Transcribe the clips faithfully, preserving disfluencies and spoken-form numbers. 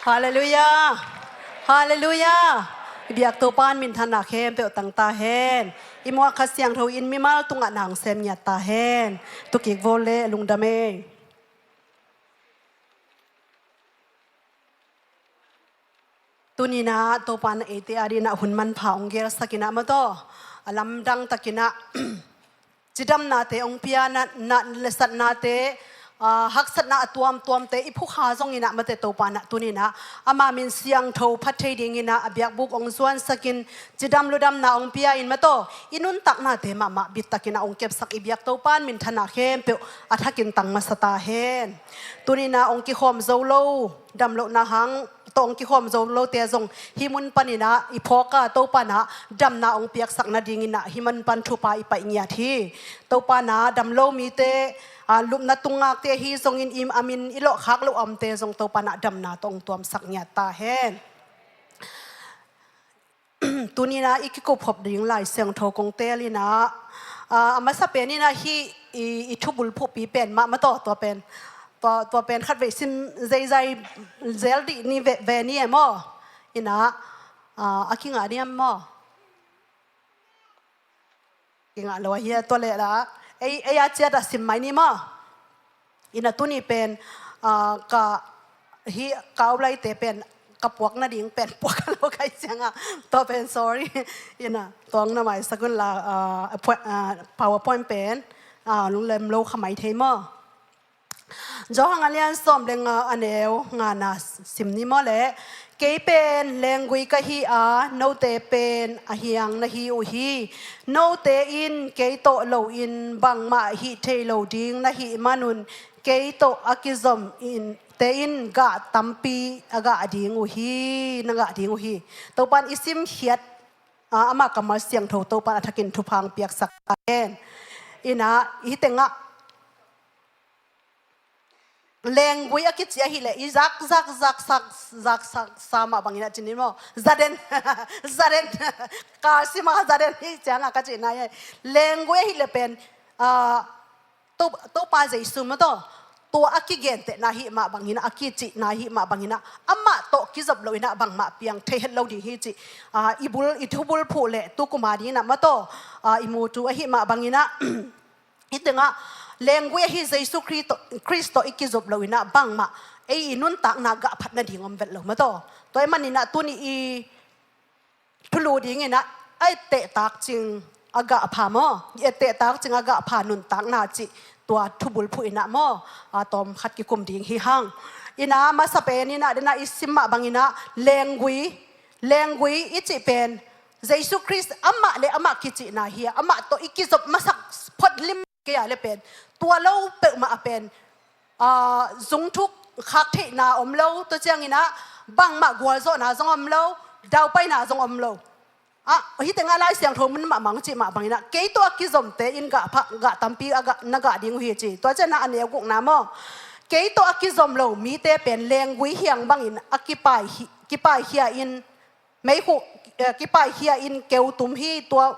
Halleluiah. Halleluiah. I biak Topa in minthanna khempeuh tang ta hen. I muak Kha Siangtho in mimal tungah na hong sem ngiat ta hen. Tukik vo le lungdam ei. Tuni-in ah Topa in ah eite adingin ah hun manpha hong gelsak in ah maw taw, a lamdang takin ah cidamnate hong pia, na, na, letsatnate, ah, haksatna a tuamtuamte i phukha zongin ah maw te, Topa in ah tuni-in ah ama min siangtho phat thei dingin ah a biakbuk hong zuansak in, cidam ludamna hong pia in maw taw, i nuntaknate mahmah bittakin ah hong kepsak i biak Topa in minthanna khempeuh a thakin tang masa ta hen. Tuni-in ah hong kikhawm zo lo, damlohna hang tawh hong kikhawm zo lote zong hih mun panin ah i phawk a, Topa in ah damna hong piaksak nadingin ah hih mun pan thupha i paih ngiat hi. Topa in ah dam lo mite, ah, lupna tungngakte ahi zongin i, a min i lawhkhak loh a omte zong Topa in ah damna tawh hong tuamsak ngiat ta hen. Tuni-in ah i kikuphop ding Lai Siangtho kong teel in ah, ah, a masa pen in ah hih i, i thubul phuhpi pen mah maw taw, tua pen, tua, tua pen khatvei sim zeizai zel dih ni ve, ve ni e maw. In ah, ah, a kingah ni e maw. Kingah lo ahi a, tua leh la ei, ei a ciat ah sim mai ni maw. In ah tuni pen, ah, ka, hih ka outline-te pen ka puak nading pen puak a lo kai ciangah, tua pen sorry. In ah tua hong na maisak un la, ah, a point, ah, PowerPoint pen, ah, lunglem lo kha mai thei maw. Johan a lian sawm le nga, a neu ngana sim ni maw leh. Kei pen lenggui ka hi a, note pen a hiang na hi uh hi. Note in kei tawh loin bangmah hih thei lo ding na hih manun, kei tawh a kizom in te in gah tampi a gah ding uh hi, na gah ding uh hi. Topa in i simkhiat, ah, ama kammal siangtho Topa in a thakin thupha hong piaksak ta hen. In ah hih tengah lenggui a kici ahih leh i zak, zak, zak, zak, zak, zak, sa mah bangin ah ci ni maw. Zaden. Zaden. Ka sim a zaden hi ciangah ka cihna hi. Lenggui ahih leh pen, ah, To, Topa Jesu maw taw, tua a kigentehna ahih mah bangin ah, a kicihna ahih mah bangin ah, amah tawh kizop loin ah bangmah piang thei het lo ding hi cih, ah, i bul, i thubul phuh leh tu kum a dingin ah maw taw, ah, i mutu ahih mah bangin ah, hih tengah lenggui ahi Jesu Khrist tawh, Khrist tawh i kizop loin ah bangmah ei i nuntakna gah phat nading om vet lo maw taw. Tua ahih manin ah tuni i thulu dingin ah, a etteh takcing a gah pha maw, i etteh takcing a gah pha nuntakna cih tua thubul phuh in ah maw, a tawm khat kikum ding hi hang. In ah masa pen in ah, den ah i sim mah bangin ah lenggui, lenggui i cih pen Jesu Khrist amah le amah kicihna hi a, amah tawh i kizop masak phot lim kei a le pen, tua lo peuhmah a pen, ah, zungthuk khak theihna om lo, tua ciangin ah bangmah gualzawhna zong om lo, daupaina zong om lo. Ah, hih tengah Lai Siangtho mun mahmah hong cih mah bangin ah, kei tawh a kizomte in gah pha, gah tampi a gah, na gah ding uh hi ci. Tua ciangin ah a neu gukna maw. Kei tawh a kizom lo mite pen lenggui hiang bangin a kipai hi, kipaikhia in, meikhuk, eh, kipaikhia in keu tum hi, tua,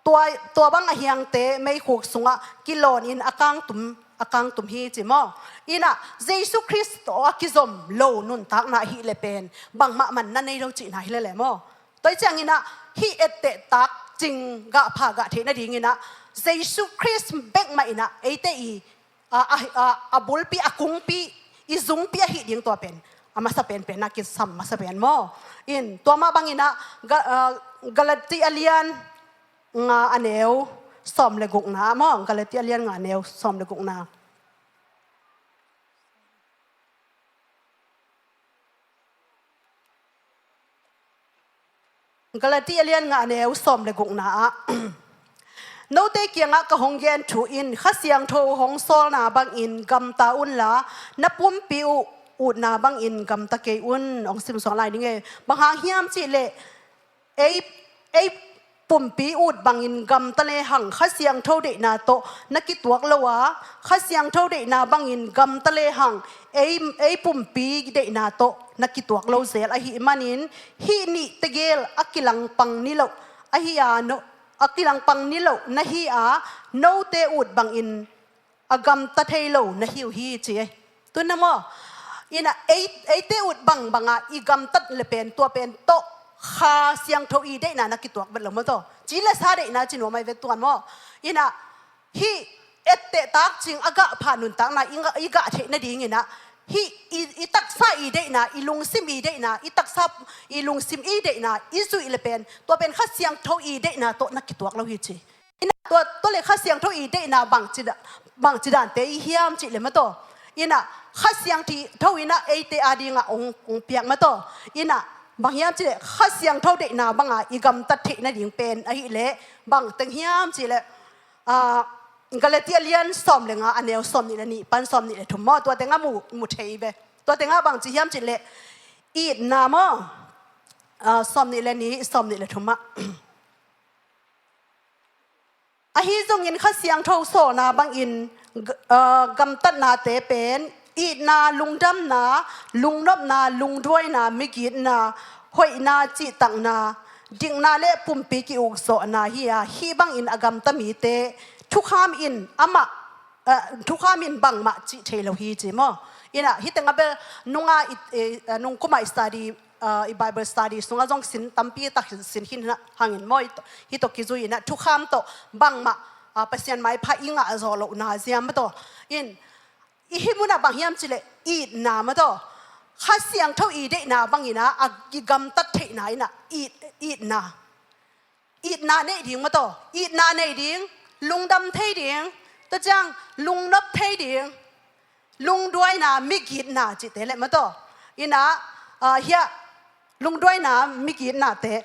tua, tua bang a hiangte meikhuk sungah kilawnin a kang tum, a kang tum hi ci maw. In ah Jesu Khrist tawh a kizom lo nuntakna ahih leh pen bangmah manna nei lo cihna hi lel e maw. Tua ahih ciangin ah hih etteh takcing gah pha gah theih nadingin ah Jesu Khrist bek mah in ah eite i a, a, a, a bulpi, a kungpi, i zungpi ahih ding tua pen a masa penpen a kisam masa pen maw. In tua mah bangin ah Ga-, ah, Galati a lian nga a neu sawm le gukna maw, Galati a lian nga a neu sawm le gukna. Galati a lian nga a neu sawm le gukna ah, note kiangah ka hong gen thu in Kha Siangtho hong sawlna bangin gamta unla, na pumpi uh utna bangin gamta kei un. Hong simsuak lai ning e. Bang hang hiam cih leh ei, ei pumpi ut bangin gamta lehang Kha Siangtho deihna tawh na kituak lo a, Kha Siangtho deihna bangin gamta lehang ei, ei pumpi deihna tawh na kituak lo zel ahih manin, hih nih tegel a kilangpang niloh ahi a, no, a kilangpang niloh na hi a, note ut bangin a gamta thei lo na hi uh hi ci e. Tun na maw, Inah ei, eite ut bangbanga i gamtat le pen tua pen tawh Kha Siangtho i deihna na kituak vet lo maw taw. Ci le sa deihna ci nuam ai vet tuan maw. Inah hih etteh takcing a gah pha nuntakna i gah, i gah theih nadinginah hih i, i taksa i deihna, i lungsim i deihna, i taksa i lungsim i deihna i zuih le pen tua pen Kha Siangtho i deihna tawh na kituak lo hi ci. Inah tua, tua le Kha Siangtho i deihna bangci da, bangci dante i hiam cih le maw taw. Inah Kha Siangtho inah eite a dingah ong, ong piak maw taw. Inah bang hiam cih le Kha Siangtho deihna banga i gamtat theih nading pen ahih le bang teng hiam cih le, ah, Galatia lian sawm le nga a neu sawm nih le nih pan sawm nih le thum maw, tua tengah mu, mu thei ve. Tua tengah bangci hiam cih le itna maw, ah, sawm nih le nih, sawm nih le thum ah. Ahi zongin Kha Siangtho sawlna bangin, g-, ah, gamtatnate pen itna, lungdamna, lungnopna, lungduaina, migitna, hoihna, cihtakna, dikna le pumpi ki-ukzawhna hi a, hih bangin a gamta mite thukham in amah, ah, thukham in bangmah cih thei lo hi ci maw. Inah hih tengah bel nunga i, i, ah, nungkuma i study, ah, i Bible study sungah zong sin tampi tak sin khin hangin maw, hih tawh, hih tawh kizui inah thukham tawh bangmah, ah, Pasian maipha i ngah zawh lohna zia maw taw. In i hih munah bang hiam cih le itna maw taw. Kha Siangtho i deihna banginah a kigamtat theihna inah it, itna. Itna neih ding maw taw. Itna neih ding, lungdam thei ding, tua ciang lungnop thei ding, lungduaina, migitna cihte le maw taw. Inah, ah, hiah lungduaina, migitnate.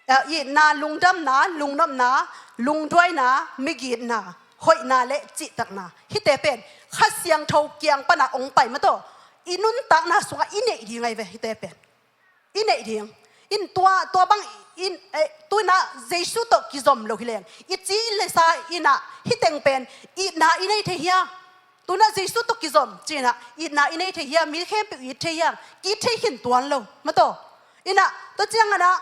Ah, itna, lungdamna, lungnopna, lungduaina, migitna, hoihna le cihtakna. Hihte pen Kha Siangtho kiang pana ong pai maw taw. I nuntakna sungah i neih ding ai ve hihte pen. I neih ding. In tua, tua bang in, eh, tunah Jesu tawh kizom lo hi leng i ci le sa inah hih teng pen itna i nei thei hia? Tunah Jesu tawh kizom cinah itna i nei thei hia? Mi khempeuh i it thei hia? Ki it thei khin tuan lo maw taw. Inah tua cianganah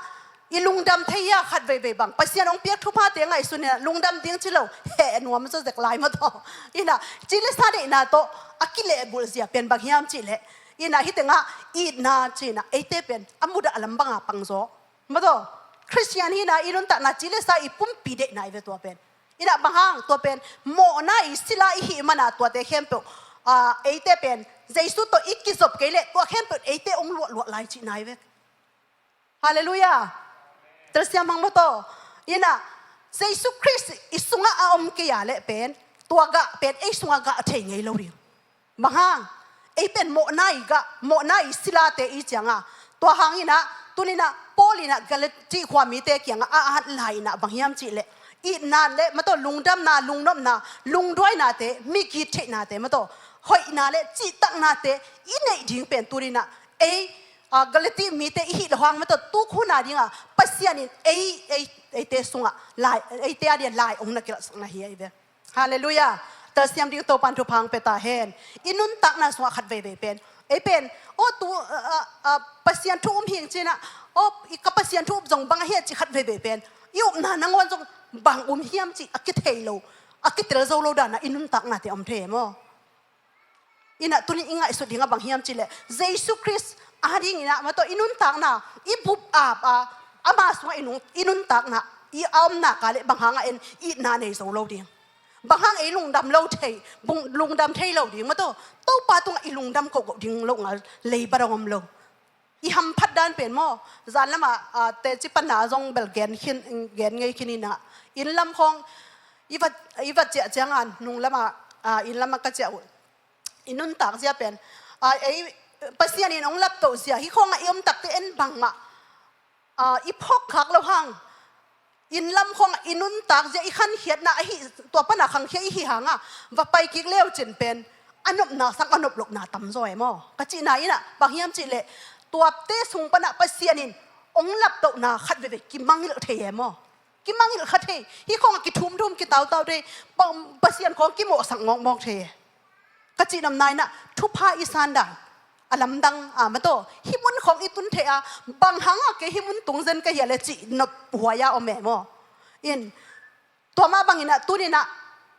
i lungdam thei hia? Khat veivei bang Pasian hong piak thuphate ngaihsun inah lungdam ding ci lo, heh nuam zaw zek lai maw taw. Inah ci le sa deihna tawh a kilehbulh zia pen bang hiam cih leh, inah hih tengah itna cinah eite pen a mudah lam banga pangzaw maw taw. Khristian hihna i nuntakna ci le sa i pumpi deihna i ve tua pen. Inah bang hang tua pen mawhna i sila i hih mana tuate khempeuh, ah, eite pen Jesu tawh i kizop kei leh tua khempeuh eite ong luahluah lai cihna i ve. Halleluiah. Telsiam hang maw taw. Inah Jesu Khrist i sungah a om kei a leh pen tua gah pen ei sungah gah thei ngei lo ding. Bang hang, ei pen mawhna i gah, mawhna i silate i cianga. Tua hanginah tuninah Paul inah Galati khua mite kiangah a at lai inah bang hiam cih leh itna le maw taw, lungdamna, lungnopna, lungduainate, migit theihnate maw taw, hoihna le cihtaknate i neih ding pen tuninah ei, ah, Galati mite i hih lo hang maw taw, tukhuna dinga Pasian in ei, ei, eite sungah lai, eite a dia lai ong na kilahsakna hi ai ve. Halleluiah. Telsiam ding Topan thupha hong pia ta hen. I nuntakna sungah khat veivei pen, ei pen, aw tu, ah, ah, ah, Pasian thu um hing cinah, aw i ka Pasian thu up zong bang ahi a ci khat veivei pen i upna nangawn zong bang um hiam cih a kithei lo, a kitel zo lo danah i nuntaknate om thei e maw. Inah tunin i ngaihsut dingah bang hiam cih leh Jesu Khrist a dinginah maw taw i nuntakna i bup ap a, ama sungah i nun, i nuntakna i a om nak a leh bang hangah en itna nei zo lo ding. Bang hang ei lungdam lo thei, bung, lungdam thei lo ding maw taw. Topa tungah i lungdam kohkoh ding lo ngal leiba dong om lo. I hamphat dan pen maw, zan lamah, ah, teci panna zong bel gen khin, gen ngei khin inah inn lam khawng i va, i va ciah cianga nung lamah, ah, inn lamah ka ciah uh i nuntak zia pen, ah, ei Pasian in hong laptoh zia hih khawngah i om takte en bangmah, ah, i phawkkhak lo hang. Inn lam khawngah i nuntak zia i khankhiatna ahi, tua pana khangkhia i hi hanga va pai kik leu cin pen a nopna sang a nop lohna tam zaw e maw. Ka cihna inah bang hiam cih leh tuate sung panah Pasian in hong laptohna khat veivei kimangilh thei e maw. Kimangilh kha thei, hih khawngah kithumthum kitautau thei, Pa, Pasian khawng kimawhsak mawkmawk thei e. Ka cihnopna inah thupha i san dan a lamdang a maw taw, hih mun khawng i tun thei a, bang hangah kei hih mun tung zen ka hia le cihnop huai a om e maw. In tua mah banginah tuninah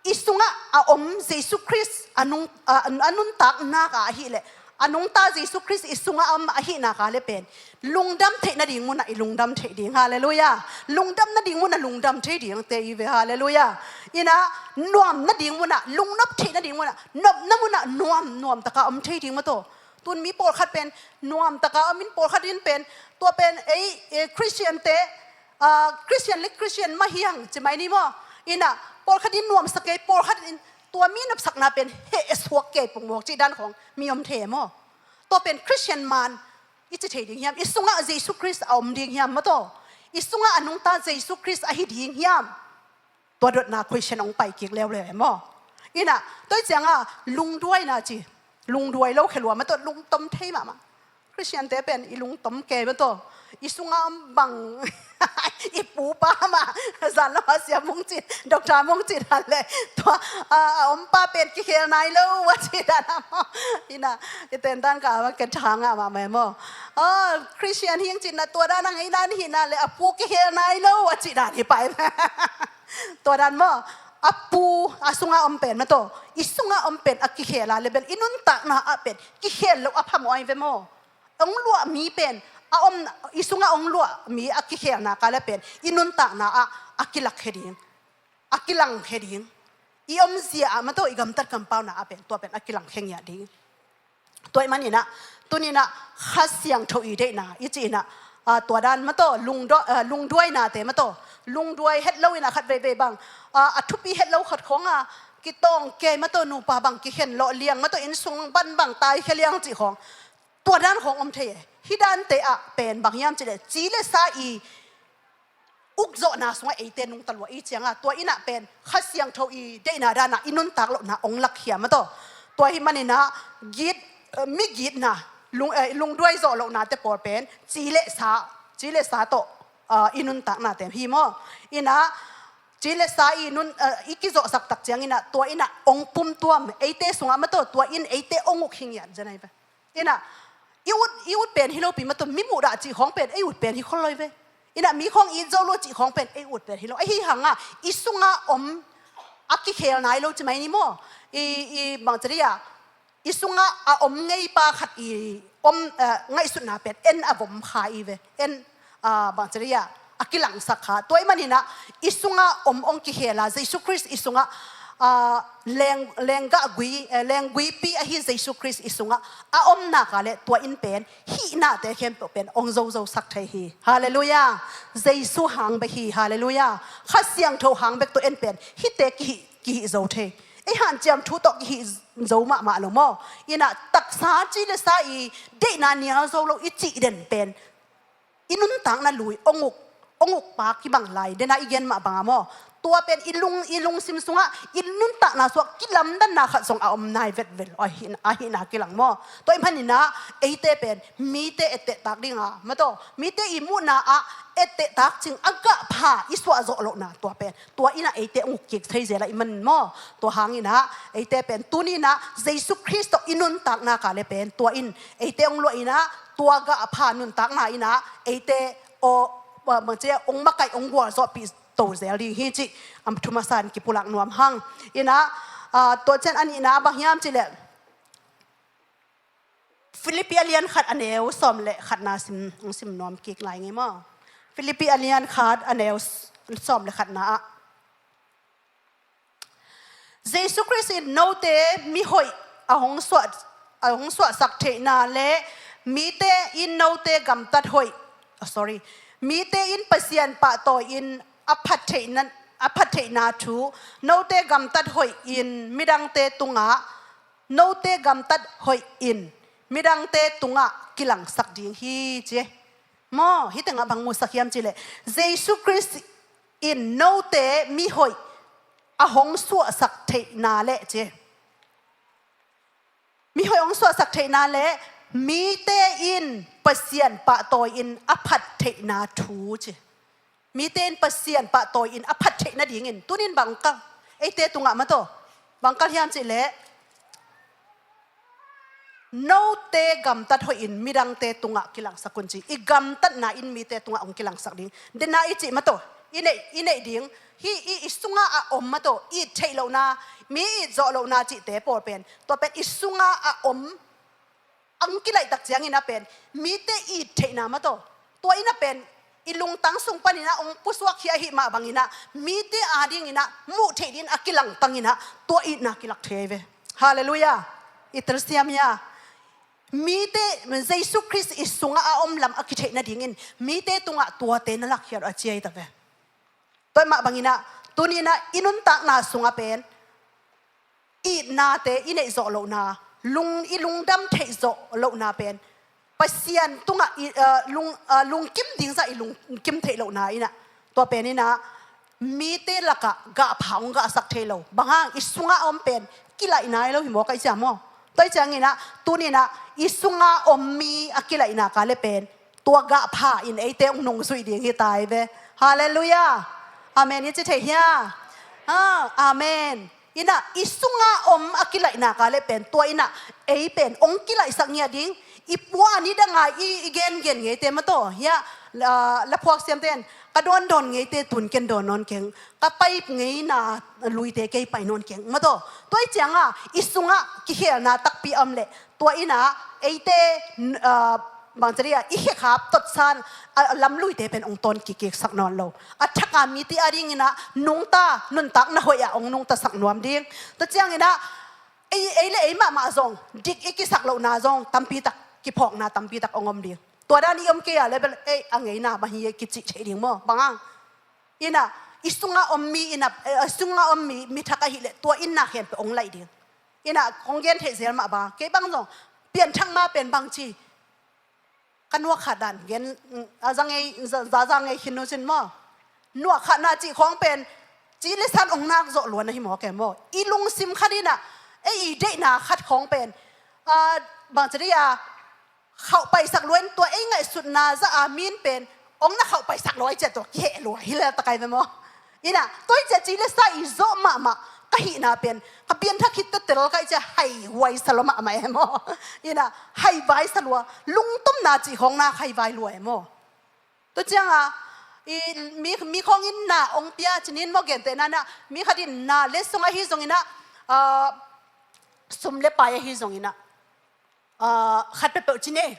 i sungah a om Jesu Khrist a nung, a, a nuntak nak a ahih leh, a nungta Jesu Khrist i sungah a om ahih nak a leh pen lungdam theih nading munah i lungdam theih ding. Halleluiah. Lungdam nading munah lungdam thei ding te i ve. Halleluiah. Inah nuam nading munah, lungnop theih nading munah, nopna munah nuam, nuam taka om thei ding maw taw. Tun mi pawlkhat pen nuam taka om in, pawlkhat in pen tua pen ei, eh, Christian te, ah, Christian le Christian mah hi hang ci mai ni maw. Inah pawlkhat in nuamsak kei, pawlkhat in tua mi nopsakna pen heh suak kei pungmawk cih dan khawng mi om thei maw. Tua pen Christian man i ci thei ding hiam? I sungah Jesu Khrist a om ding hiam maw taw? I sungah a nungta Jesu Khrist ahi ding hiam? Tua dotna question hong pai kik leuleu e maw. Inah tua ciangah lungduaina ci, lungduai lo khe lua maw taw, lungtom thei mahmah. Christian te pen i lungtom kei maw taw. I sungah om bang i pupa mah zan lo a sia mungcin, doctor mungcin han le tua, a, a ompa pen kikhel nai lo a ci dan a maw. Inah i tentan ka a maw ken thangah mahmah e maw. A, Christian hing cin na tua dan a ngeina hihna le a pu kikhel nai lo a ci dan hi pai. Tua dan maw, a pu, a sungah om pen maw taw, i sungah om pen a kikhel a leh bel i nuntakna ah pen kikhel loh a phamawh ahi ve maw. Ong luah mi pen a om, i sungah ong luah mi a kikhelna ka leh pen i nuntakna ah a kilak khe ding, a kilang khe ding. I omzia ah maw taw, i gamtat kampauna ah pen tua pen a kilang khe ngiat ding. Tua ahih maninah tuninah Kha Siangtho i deihna i cihinah, a, tua dan maw taw, lungdo-, a, lungduainate maw taw, lungduai het lo inah khat veivei bang, a, a thupi het lo khat khawng a kitawng kei maw taw, nupa bang kikhen lawh liang maw taw, inn sung ban bang taikhia liang cih khawng, tua dan khawng om thei e. Hih dante ah pen bang hiam cih leh ci le sa i ukzawhna sungah eite nungta lua i ciangah tua inah pen Kha Siangtho i deihna danah i nuntak lohna ong lakkhia maw taw. Tua ahih maninah git, eh, migitna, lung, eh, lungduai zawh lohnate pawl pen ci le sa, ci le sa tawh, ah, i nuntaknate hi maw. Inah ci le sa i nun, eh, i kizawhsak tak cianginah tua inah ong pumtuam eite sungah maw taw, tua in eite ong uk hi ngiat zen ahi ve. Inah i ut, i ut pen hi lopi maw taw, mi muhdah cih khawng pen ei ut pen hi khol lo hi ve. Inah mi khawng it zo lo cih khawng pen ei ut pen hi lo. Ahi hangah i sungah om a kikhel nai lo ci mai ni maw. I, i bangci dih ah, i sungah a om ngeipa khat i om, eh, ngaihsutna pen en a vom kha i ve. En, ah, bangci dih ah, a kilangsak kha. Tua ahih maninah i sungah om ong kikhel a, Jesu Khrist i sungah, ah, leng, lenggah gui, eh, lengguipi ahi Jesu Khrist i sungah a om nak a leh tua in pen hihnate khempeuh pen ong zozosak thei hi. Halleluiah. Jesu hang bek hi. Halleluiah. Kha Siangtho hang bek tua en pen hihte kihih, kihih zo thei. Ei hanciam thu tawh kihih zo mahmah lo maw. Inah taksa ci le sa i deihna nial zo lo i cih den pen i nuntakna lui ong uk, ong uk pa kibang lai, dena i gen mah banga maw. Tua pen i lung, i lungsim sungah i nuntakna sungah kilamdanna khat zong a om nai vetvet lo ahih, ahihna kilang maw. Tua ahih maninah eite pen mite ettehtak dinga maw taw, mite i muhna ah ettehtak cing a gahpha i suahzawh lohna tua pen tua inah eite ong uk kik thei zel ahih man maw. Tua hanginah eite pen tuninah Jesu Khrist tawh i nuntakna ka leh pen tua in eite ong luah inah tua gahpha nuntakna inah eite aw, bangci ong makaih ong gualzawhpih to zel ding hi cih a thu masa in kipulak nuam hang. Inah, ah, tua ciang a nihna bang hiam cih leh Filippi a lian khat a neu sawm le khatna sim, sim nuam kik lai ngei maw. Filippi a lian khat a neu s-, sawm le khatna ah Jesu Khrist in note mihoih a hong suah, a hong suahsak theihna le mite in note gamtat hoih, oh, sorry, mite in Pasian pahtawi in a phat theihna, a phat theihna thu note gamtat hoih in midangte tungah, note gamtat hoih in midangte tungah kilangsak ding hi ci. Maw, hih tengah bang musak hiam cih leh Jesu Khrist in note mihoih a hong suahsak theihna le ci. Mihoih hong suahsak theihna le mite in Pasian pahtawi in a phat theihna thu ci. Mite in Pasian pahtawi in a phat theih nadingin tunin bang kal, eite tungah maw taw, bang kal hiam cih leh note gamtat hoih in midangte tungah kilangsak un ci. I gamtatna in mite tungah hong kilangsak ding. Dena i cih maw taw, i neih, i neih ding, hih i, i sungah a om mah tawh, it theih lohna, mi it zawh lohna cihte pawl pen, tua pen i sungah a om, ang kilaih tak ciangin a pen, mite it theihna mah tawh, tua in a pen, i lungtang sung panin a ong pusuak hi ahih mah bangin a, mite adingin a, muh theih dingin a kilangtangin a, tua itna kilak thei ve. Halleluiah. I telsiam hia? Mite, Jesu Khrist i sungah a om lam a kitheih nadingin, mite tungah tuate na lakkhiat uh a ci hi ta ve. Tua mah bangin a, tuni in a i nuntakna sungah pen, itnate i neih zawh lohna, lung, i lungdam theih zawh lohna pen, Pasian tungah i, eh, lung, eh, lungkim ding zah i lungkim theih lohna in a, tua pen in a, mite lakah gahpha hong gahsak thei lo. Bang hang, i sungah a om pen kilaih nai lo hi maw, ka i ciam maw? Tua i ciangin a, tuni in a, i sungah a om mi a kilaihna ka le pen, tua gahpha in eite hong nungzuih ding hi ta hi ve. Halleluiah. Amen i ci thei hia? Ha, amen. In a, i sungah a om a kilaihna ka le pen, tua in a, ei pen hong kilaihsak ngiat ding, i pua ni dang a i, i gengen ngeite mah tawh, hia, la, laphuak siamte in, ka dawndawn ngeite tun ken dawn nawn keng, ka pai ngeina luite kei pai nawn keng, mah tawh. Tua i ciang a, i sungah kikhelna takpi a om leh, tua in a, eite, n-, ah, bangci dih a, i khekhap totsan, a, a lamluite pen hong tawn kikiksak nawn lo. A thak a mite adingin a, nungta, nuntakna hoih ah hong nungtasak nuam ding. Tua ciangin a, ei, ei le ei mahmah zong, dik i kisak lohna zong, tampi tak, kiphawkna tampi tak hong om ding. Tua dan i om kei a le bel, ei, a ngeina mah hi e kicih thei ding maw, bang hang. In a, i sungah a om mi, in a, eh, i sungah a om mi, mi thak ahih leh, tua in na khempeuh hong laih ding. In a, kong gen theih zel mah bang, kei bang zong, pianthak ma pen bangci, ka nuak khat dan gen, mm, a za ngei, za, za, za ngei khin nu cin maw. Nuak khat na cih khawng pen, ci le san hong nak zawh luan ahi maw ke maw. I lungsim khat in a, ei i deihna khat khawng pen, ah, bangci dih a, khauh paisak lua in tua ei ngaihsutna zah a min pen, hong na khauh paisak lua i ciah tua kiheh lua hi le ta kai ve maw. In a, tua i ciah ci le sa i zawh mahmah, ka hihna pen, ka pianthak khit tetel ka i ciah hai huai sa lua mahmah e maw. In a, hai vai sa lua, lungtomna cih khawng na hai vai lua e maw. Tua ciang a, i, mi, mi khawng in na hong pia cin in maw gentehna in a, mi khat in na letsong ahi zongin a, ah, sum le pai ahi zongin a, ah, khat peuhpeuh ci ni.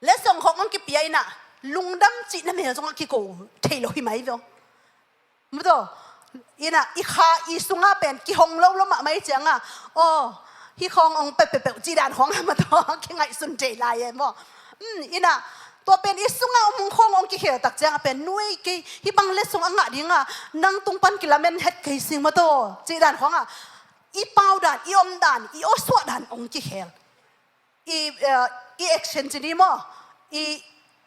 Letsong khawng hong kipia in a, lungdam cih na mel zong a kiko thei lo hi mai ve aw. Maw taw, in a, i kha, i sungah pen kihong lo lo mahmah i ciang a, aw, hih khawng hong peuhpeuh cih dan khawng a maw taw, kingaihsun thei lai e maw. Hmm, in a, tua pen i sungah om khawng hong kikhel tak ciang a pen, nuai kei, hih bang letsong a ngah ding a, nang tung pan kilamen het kei sing maw taw, cih dan khawng a, i pau dan, i om dan, i awsuah dan hong kikhel. I, eh, i action ci ni maw? I,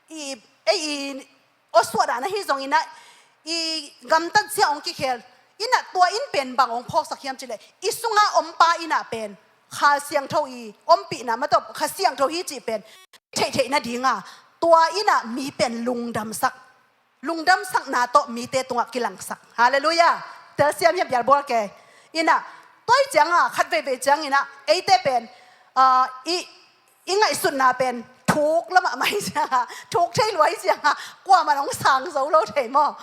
i, ei, i awsuah dan ahi zongin a, i gamtat zia hong kikhel. In a tua in pen bang hong phawksak hiam cih leh, i sungah om pa in a pen, Kha Siangtho i ompihna maw taw, Kha Siangtho hi cih pen, theihtheih nading a, tua in a mi pen lungdamsak. Lungdamsakna tawh mite tungah kilangsak. Halleluiah. Telsiam hiam bialbual ke. In a, tua i ciang a, khat veivei ciangin a, eite pen, ah, i, i ngaihsutna pen, thuk lamah mai ciang a, thuk thei lua i ciang a, kuaman hong sang zo lo thei maw.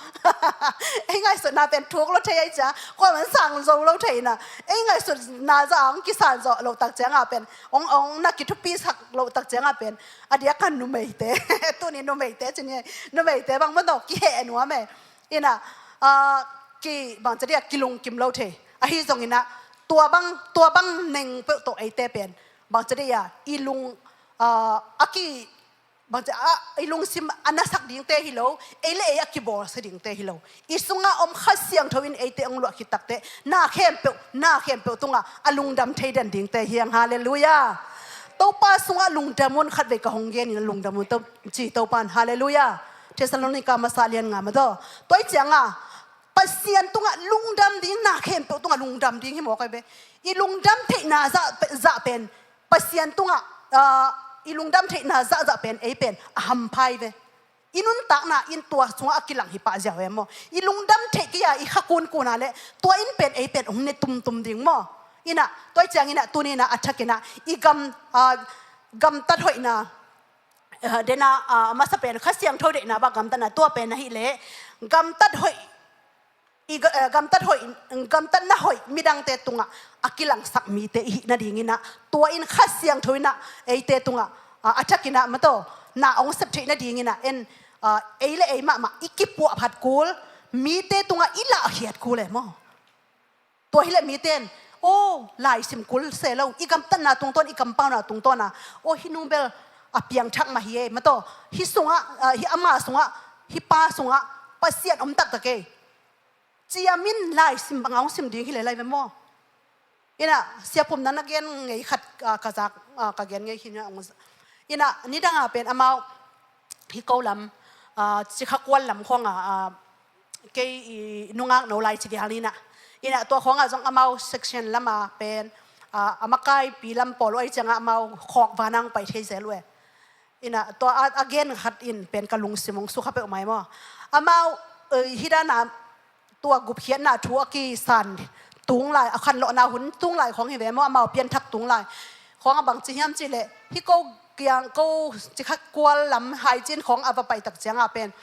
Ei ngaihsutna pen, thuk lo thei a i ciang a, kuaman sang zo lo thei in a. Ei ngaihsutna zah a hong kisan zawh loh tak ciang a pen, hong, hong na kithupisak loh tak ciang a pen, a diak a numeite, tuni numeite ci ni, numeite bang maw taw, kiheh nuam e. In a, ah, ki, bangci dih a, kilungkim lo thei. Ahi zongin a, tua bang, tua bang neng peuh tawh eite pen, bangci dih a, i lung, ah, a ki, bangci a, i lungsim a nasak dingte hi lo, ei le ei a kibawlsia dingte hi lo. I sungah om Kha Siangtho in eite hong luah khit takteh, na khempeuh, na khempeuh tungah a lungdam thei den dingte hi hang. Halleluiah. Topa sungah lungdam un, khatvei ka hong genin a lungdam un, to, ci Topa in. Halleluiah. Thessalonika masa lian nga maw taw. Tua i ciang a, Pasian tungah lungdam ding, na khempeuh tungah lungdam ding hi mawk ai ve. I lungdam theihna zah, zah pen, Pasian tungah, ah, i lungdam theihna zah, zah pen, ei pen, a hampha ai ve. I nuntakna in tua sungah a kilang hi pah ziau e maw. I lungdam theih kei a i kha kunkun a leh tua in pen ei pen hong ne tumtum ding maw. In a, tua i ciangin a tuni in a a thak in a i gam, ah, gamtat hoihna, ah, den a, ah, masa pen Kha Siangtho deihna bang gamtatna tua pen ahih leh gamtat hoih, i ga-, eh, gamtat hoih, gamtatna hoih midangte tungah a kilangsak mite i hih nadinginah, tua in Kha Siangtho inah eite tungah, ah, a thakinah mataw, na hong sep theih nadinginah en, ah, ei le ei mahmah i kipuahphat kul, mite tungah i lahkhiat kul e maw. Tua hileh mite in, aw, laisim kul se lo, i gamtatna tungtawn, i kampauna tungtawn a, aw, hih nu bel a piangthak mah hi e, mataw, hih sungah, ah, hih ama sungah, hih pa sungah Pasian om taktak e. Ciamin laisim bang a hong sim ding hileh lai ve maw. Inah, Sia Pum na na gen ngei khat, ah, ka zak, ah, ka gen ngei hi na hong z-, inah, nidang a pen amau, hih ko lam, ah, Cikha Kual lam khawngah, ah, kei i nungak no lai ci vial inah. Inah tua khawngah zong amau section lama pen, ah, a makaipi lam pawl uh ai ciangah amau khawk vanang pai thei zel uh e. Inah tua a, a gen khat in pen ka lungsim hong sukha peuhmah e maw. Amau, eh, hih dana tua gupkhiatna thu a kisan tung lai, a khanlawhna hun tung lai khawng hi ve maw, amau pianthak tung lai. Khawng a bang ci hiam cihleh, hih ko kiang, ko Cikha Kual lam Haicin khawng a va pai tak ciangah pen,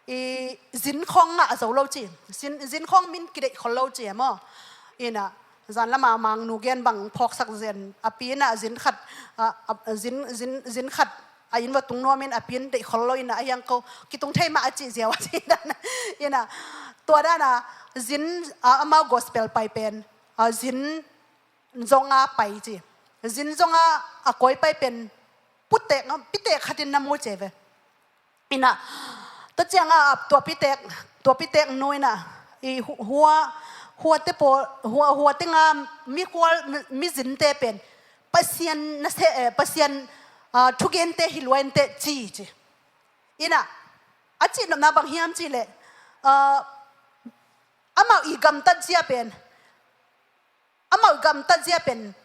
i zin khawng ngah zo lo ci, zin, zin khawng min kideih khol lo ci e maw. Inah, zan lama Mangnu gen bang phawksak zen, a pi inah zin khat, a, a, zin, zin, zin khat a inn va tung nuamin a pi in deih khol lo inah, a hiang ko kitung thei mah a cih ziau a ci dan. Inah, tua dana zin, a, amau gospel pai pen, a, zin zonga pai ci. Zin zonga a kawi pai pen putek, pitek khatin na mu ce ve. Inah, tua ciangah tua pitek, tua pitek nu inah, i hu-, hua, hua te pawl, hua, hua te nga mi kual, mi, mi zinte pen Pasian na se, eh, Pasian, ah, thugente hi luainte ci, ci. Inah, a cihnopna bang hiam cihleh, ah, amau i gamtat zia pen, amau i gamtat zia pen,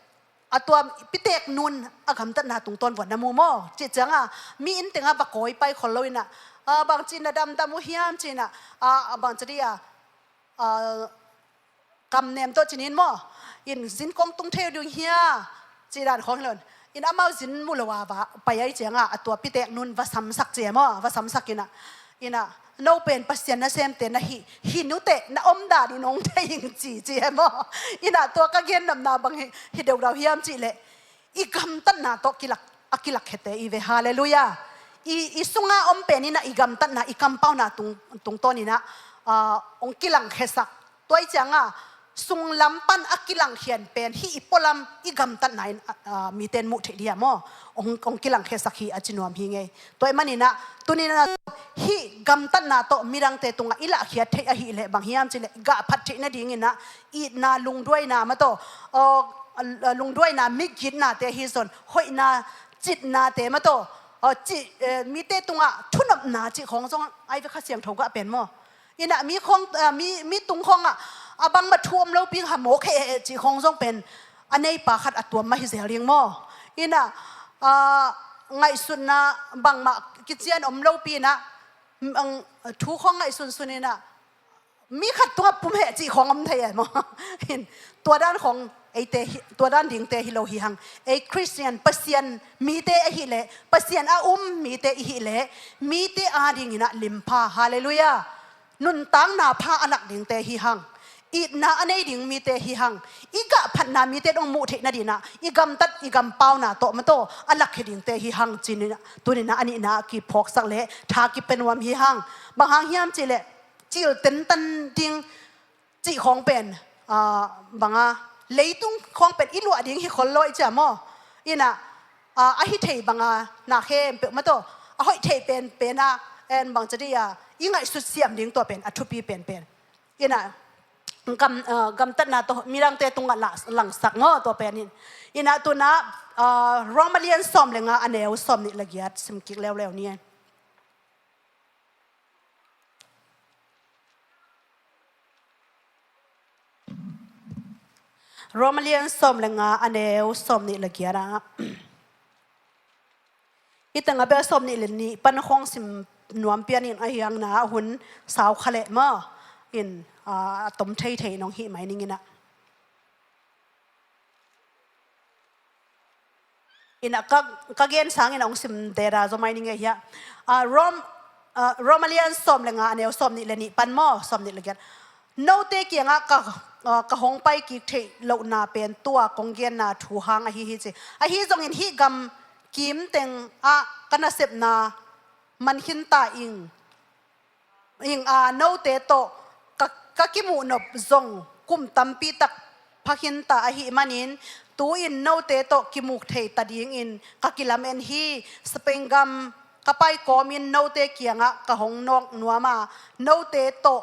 a tua pitek nun a gamtatna tungtawn vuan na mu maw. Cih ciangah, mi inn tengah va kawi pai khol lo inah, ah, bang ci na damdam uh hiam ci inah, ah, bang ci dia, ah, kamnem tawh cinin maw, in zin kong tung thei uh ding hia, ci dan khawng hi lo in. In amau zin mu lo a va pai ai ciangah, a tua pitek nun va samsak ci e maw, va samsak inah. Inah, no pen Pasian nasemte na hi, hi nuteh na om dan in hong thei ing ci, ci e maw. Inah tua ka gennopna bang hi, hi deudau hiam cihleh, i gamtatna tawh kilak, a kilakkhete i ve, halleluiah. I, i sunga om pen inah i gamtatna, i kampauna tung, tungtawn inah, ah, hong kilangkhesak. Tua i cianga, sunglam pan a kilangkhian pen, hih i pualam i gamtatna in, ah, ah, mite in muh theih dia maw. Hong, hong kilangkhiasak hi a ci nuam hi ngei. Tua i maninah, tuninah, hih gamtatna tawh midangte tungah i lahkhiat theih ahileh bang hiam cihleh, gahphat theih nadinginah, itna, lungduaina mataw, aw, lungduaina, migitnate hi zon, hoihna, citnate mataw, aw, ci, eh, mite tungah thunopna cih khawng zong ai ve Kha Siangtho gah pen maw. Inah mi khawng, ah, mi, mi tung khawngah, a bangmah thu om lopi ha mawk heh cih khawng zong pen a neipa khat a tuam mah hi zel ding maw. Inah, ah, ngaihsutna bangmah kician om lopi inah, mm, ang, thu khawng ngaihsunsun inah, mi khat tungah pum heh cih khawng om thei e maw. Hin, tua dan khawng eite hi, tua dan dingte hi lo hi hang. Ei Khristian, Pasian mite ahileh, Pasian a um mite ihileh, mite adinginah limpha, halleluiah. Nuntakna pha a lak dingte hi hang. Itna a nei ding mite hi hang. I gahphatna mite dong muh theih nadinah, i gamtat, i gampauna tawh mataw a lakkhia dingte hi hang. Cininah, tuninah a nihna a kiphawksak le tha kipia nuam hi hang. Bang hang hiam cihleh, cil tentan ding cih khawng pen, ah, banga, leitung khawng pen i luah ding hi khol lo i cia maw. Inah, ah, a hi thei banga, na khempeuh mataw, a hoih thei penpena, en bang ca dih a, i ngaihsut siam ding tua pen a thupi penpen. Inah, gam, ah, gamtatna tawh midangte tungah la, langsak maw tua pen in. Inah tunah, ah, Rom a lian sawm le nga a neu sawm nih le giat sim kik leuleu ni. Rom a lian sawm le nga a neu sawm nih le giat ah. Hih tengah bel sawm nih le nih pan khawng sim nuam pian in a hiangna hun sau kha leh maw. In, ah, a tom thei thei nong hih mai ning inah. Inah ka, ka gen sangin a hong sim deda zaw mai ning e hiah. Ah, Rom, Aa, Roma lian sawm le nga, a neu sawm nih le nih pan maw, sawm nih le giat. Note kiangah ka, aa, ka hong pai kik theih lohna pen tua kong genna thu hang ahi hi ci. Ahi zongin hih gam kim tengah ka nasepna man khin ta ing. Ing a, note tawh ka, ka kimuh nop zong kum tampi tak pha khin ta ahih manin, tu-in note tawh kimu thei ta dingin ka kilamen hi. Spain gam ka pai kawmin note kiangah ka hong nawk nuam a, note tawh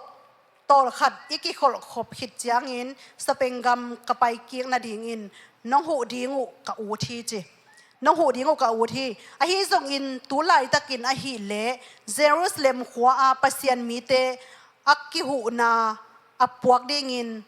tawlkhat i kikholh khop khit ciangin Spain gam ka pai kik nadingin nong huh ding uh ka ut hi ci. Nong huh ding uh ka ut hi. Ahi zongin tu laitakin ahih leh Jerusalem khua-a Pasian mite a kihuhna a puak dingin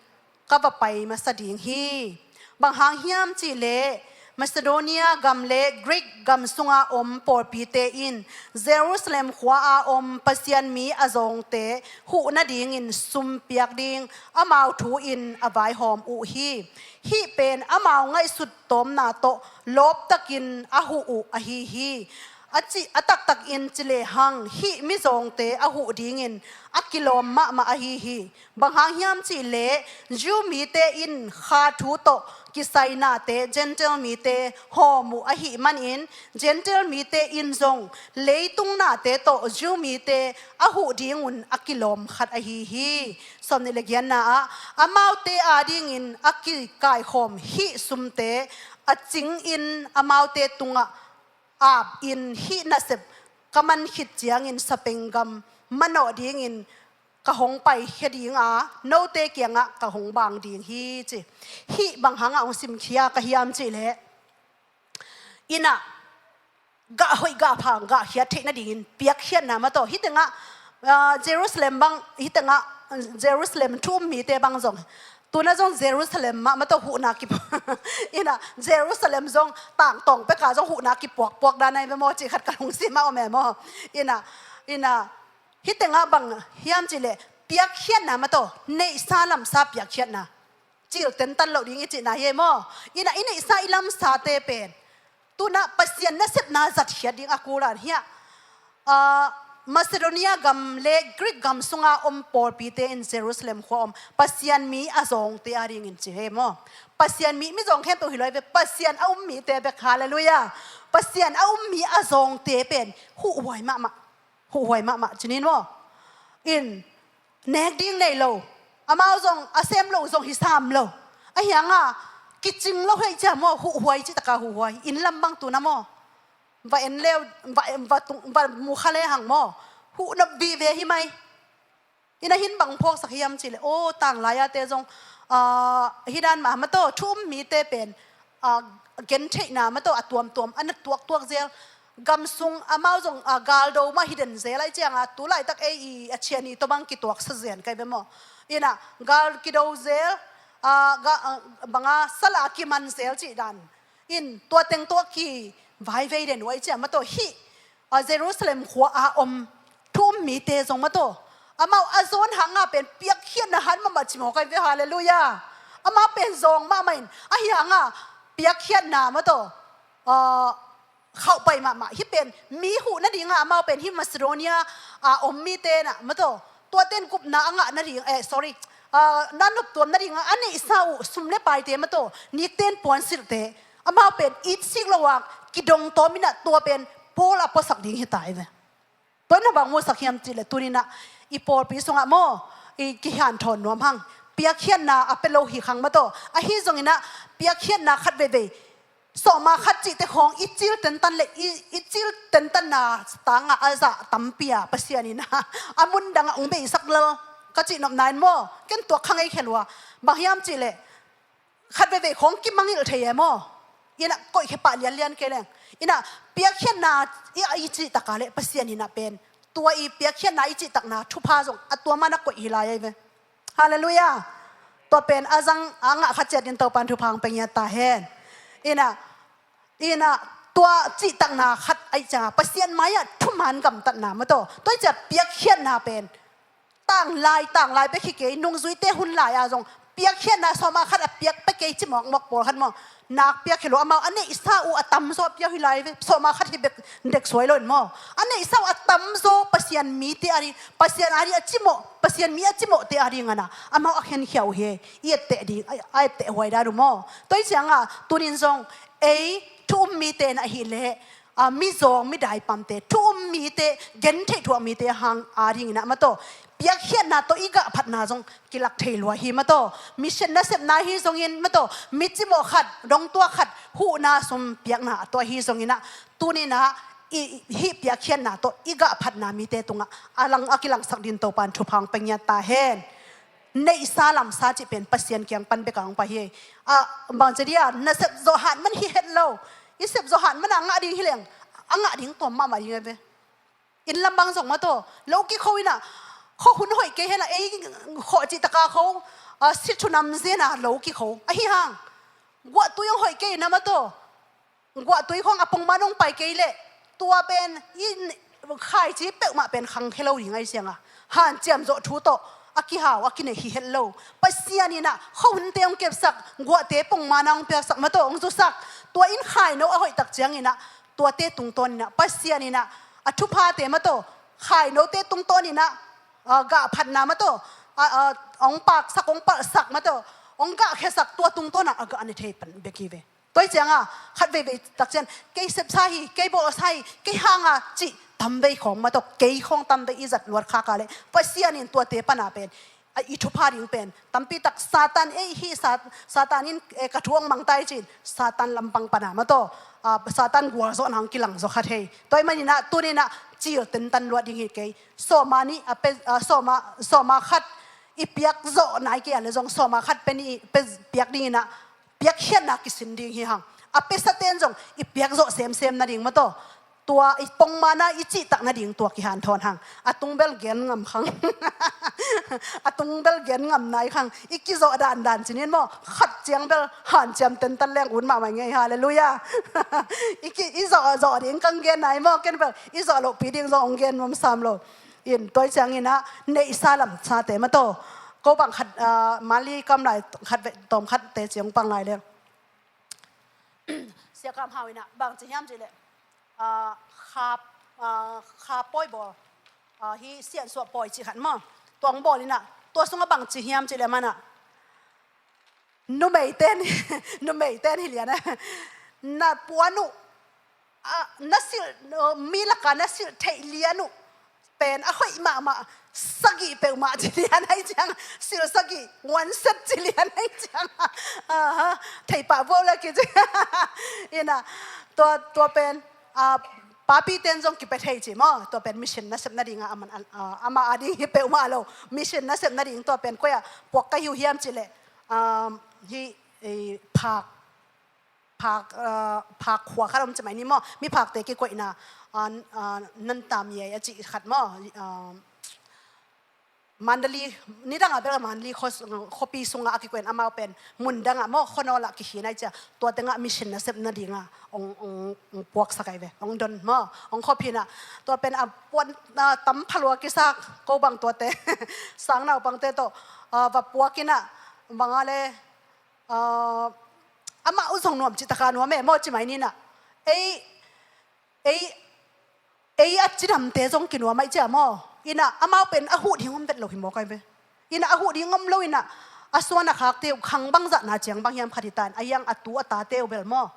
ka va pai masa ding hi. Bang hang hiam cih leh Macedonia gam le Greek gam sunga om pawlpite in Jerusalem khua-a om Pasian mi a zawngte huh nadingin sum piak ding amau thu-in a vaihawm uh hi. Hih pen amau ngaihsut tawmna tawh lawptakin a huh uh ahi hi. A cih, a taktakin ci lehang hih mizawngte a huh dingin a kilawm mahmah ahi hi. Bang hang hiam cih leh Jew mite in kha thu tawh kisai nate Gentile mite hawm uh ahih manin, Gentile mite in zong leitung nate tawh Jew mite a huh dingun a kilawm khat ahi hi. Sawm nih le giatna ah, amaute adingin a kikaikhawm hih sumte a cingin amaute tungah apin hih nasep ka man khit ciangin Spain gam manawh dingin ka hong paikhia ding a, note kiangah ka hong bang ding hi ci. Hih bang hangah hong simkhia ka hiam cih leh, innah gah hoih gah pha gah khiat theih nadingin piakkhiatna mah tawh. Hih tengah, ah, Jerusalem bang, hih tengah, ah, Jerusalem thu um mite bang zong, tuna zong Jerusalem mah, mah tawh huhna kipuak. Innah Jerusalem zong tangtawng peka zong huhna kipuakpuak dan ai ve maw, cih khat ka lungsim ah om e maw. Innah, innah, hih tengah bang hiam cih leh piakkhiatna mah tawh, neihsa lamsa piakkhiatna. Cil tentan loh ding i cihna hi e maw. Innah i neihsa i lamsate pen tunah Pasian nasepna zatkhiat ding a kul dan hiah, ah, Macedonia gam le Greek gam sunga om pawlpite in Jerusalem khua om Pasian mi a zawngte adingin ci hi e maw. Pasian mi, mizawng khempeuh hi lo ai ve, Pasian a um mite bek, halleluiah. Pasian a um mi a zawngte pen huhhuai mahmah. Huhhuai mahmah ci ni maw. In, nek ding nei lo. Amau zong a sem lo zong hi sam lo. Ahi hanga kicing lo hei cia maw, huhhuai cih taka huhhuai. Inn lam bang tuna maw. Va en leu, va, va tung, va mu kha le hang maw. Huhnop vive hi mai. Innah hih in bang phawksak hiam cih leh, aw, tanglai-ate zong, ah, hih dan mah, mah tawh thu um mite pen, ah, gentheihna mah tawh a tuamtuam a na tuaktuak zel. Gam sung amau zong, ah, galdo mah hi den zel ai cianga, tu laitak ei i a ciani tawh bang kituaksa zen kai ve maw. Innah gal kido zel, ah, ga, ah, banga sala kiman zel cih dan. In tua teng tawh kivaivei den uh ai cia, mah tawh hih, a, Jerusalem khua a om thu um mite zong mah tawh, amau a zawn hanga pen piakkhiatna hat mahmah ci mawk ai ve, halleluiah. Amau pen zawng mahmah in, ahi hanga piakkhiatna mah tawh, a, khauhpai mahmah. Hih pen mi huh nadinga amau pen hih Macedonia a om mite na mah tawh, tuate in gupna a ngah nading, eh, sorry, ah, na noptuam nadinga a neihsa uh sum le paite mah tawh, nikte in puansilhte, amau pen itsik lo a kidong tawm innah tua pen Paul a puasak ding hi ta ai ve. Tua in a bang musak hiam cih leh tuni innah i pawlpi sungah maw, i kihanthawn nuam hang. Piakkhiatna a pia lo hi khang mah tawh. Ahi zong innah piakkhiatna khat veivei sawma khat cihte khawng i cil tentan le i, i cil tentanna tangah a zah tampi a Pasian in a mundangah hong beisak lel ka cih nopna in maw, ken tuak kha ngei khia lua. Bang hiam cih leh khat veivei khawng kimangilh thei e maw. Innah koihkhia pah lianlian kei leng. Innah piakkhiatna i, i cih taka le Pasian in a pen tua i piakkhiatna i cihtakna thupha zong a tua man a koih hi lai ai ve. Halleluiah. Tua pen a zang a ngah khat ciatin Topan thupha hong pia ngiat ta hen. Innah, innah tua cihtakna khat ai cianga Pasian mai-ah thuman gamtatna mah tawh, tua i cia piakkhiatna pen tanglai, tanglai bek hi kei, nungzuite hun lai-a zong piakkhiatna sawma khat a piak pia kei ci mawkmawk pawlkhat maw. nak piak hi lo, amau a neihsa uh a tamzaw a piak hi lai ve. Sawma khat hi bek dek suai lo in maw. A neihsa uh a tamzaw Pasian mite a ding, Pasian a ding a cimawh, Pasian mi a cimawhte a ding a na amau a khenkhia uh hi. I etteh ding, a, a etteh huai dan uh maw. Tua hi cianga tunin zong ei thu um mite na ahih leh, a, mizawng, midaipamte, thu um mite, gentheih thuak mite hang a dingin ah mataw, piakkhiatna tawh i gahphatna zong kilak thei lua hi mataw. Mission nasepna hi zongin mataw, mi cimawh khat, dongtuak khat, huhna sum piakna tawh hi zongin ah, tunin ah i, hih piakkhiatna tawh i gahphatna mite tungah a lang, a kilangsak din Topan thupha hong pia ngiat ta hen. Neihsa lamsa cih pen Pasian kiang pan bek a hong pai hi. A, bangci dia, na sep zawh hat man hi het lo. I sep zawh hat man a ngah ding hi leng, a ngah ding tuam mahmah ding a ve. Inn lam bang zong mataw, lo kikho in ah, khuahun hoih kei hen ah, ei khuah cih taka kho, a, si thunam zen a lo kikho. Ahi hang, guahtui hong hoih kei in ah mataw, guahtui khawng a pongman hong pai kei leh, tua pen i khaici peuhmah pen khangkhia lo ding ahi cianga, hanciam zawh thu tawh a kihau a kineih hi het lo. Pasian in ah khuahunte hong kepsak, guahte pongman a hong piaksak mataw, hong zusak. Tua in khaino a hoih tak ciangin ah, tuate tungtawn in ah Pasian in ah a thuphate mataw, khainote tungtawn in ah, a, gahphatna mataw, a, a, hong paksak, hong palhsak mataw, hong gahkhiasak, tua tungtawn ah a gah ne thei pan bek hi ve. Tua hi cianga, khat veivei tak ciang, kei sepsa hi, kei bawlsa hi, kei hanga cih tamvei khawng mataw, kei khawng tamvei i zat luat khak a leh, Pasian in tuate pana pen, a, i thupha ding pen tampi tak Satan, ei, hih Sat-, Satan in, eh, ka thu hong mangtai cin, Satan lampang pana mataw, a, Satan gualzawhna hong kilang zaw kha thei. Tua hi manin ah tunin ah cil tentan luat ding hi kei. Sawma nih a pe, a, sawma, sawma khat i piak zawh nai kei a leh zong, sawma khat pe nih pe piak dingin ah piakkhiatna kisin ding hi hang. A pesate'n zong i piak zawh semsem nading mataw, tua i pongman a i cihtak nading tua kihanthawn hang. A tung bel gen ngam khang. A tung bel gen ngam nai khang. I kizawh dandan cinin maw, khat ciang bel hanciam tentan leng ut mahmah ngei, halleluiah. I ki, i zawh, zawh ding kang gen nai maw, ken bel i zawh lohpi ding zong hong gen nuam sam lo. In tua hi ciangin ah neihsa lamsate mataw, ko bang khat, ah, Manli kam lai khat ve, tawm khatte ciang pang lai leng, Sia Kam Hau in ah bangci hiam cih leh, ah, kha, ah, kha pawi bawl, ah, hih siansuah pawi cih khat maw, tua hong bawl in ah, tua sungah bangci hiam cih leh man ah, numeite'n, numeite'n hi lian a, na puan uh, a, na silh, uh, mi lakah na silh theih lian uh pen a hoih mahmah sagih peuhmah ci lian ahi ciang, silh sagih, one set ci lian ahi ciang, aha, theih pah bawl le kici. In ah, tua, tua pen, a, papite'n zong kipia thei ci maw, tua pen mission nasep nading a, aman, a, amah a ding hi peuhmah lo, mission nasep nading tua pen koi ah puak ka hi uh hiam cih leh, um, hih, eh, phak, phak, ah, phak khua khat om ci mai ni maw, miphakte kikoihna, ah, ah, Nantamiai a cih khat maw, ah, Mandalay, nidang a bel Mandalay khuapi sungah a kikoih in, amau pen mundang ah maw, khuanawl ah kikhin ahi ciang, tua tengah mission nasep nading a hong, hong, hong puaksak ahi ve, hong don maw, hong khuaphin ah, tua pen a puan, ah, tam phalua kisak, ko bang tuate, sang naupangte tawh, ah, va puak in ah, bang a le, ah, amah uh zong nuam cih taka nuam e maw, ci mai ni in ah. Ei, ei, ei a cidamte zong kinuam ahi ciang maw. In ah amau pen a huh ding om vet lo hi mawk ahi ve. In ah a huh ding om lo in ah, a suan a khakte uh khang bangzahna ciang bang hiam khat hi ta in, a hiang a tu a tate uh bel maw.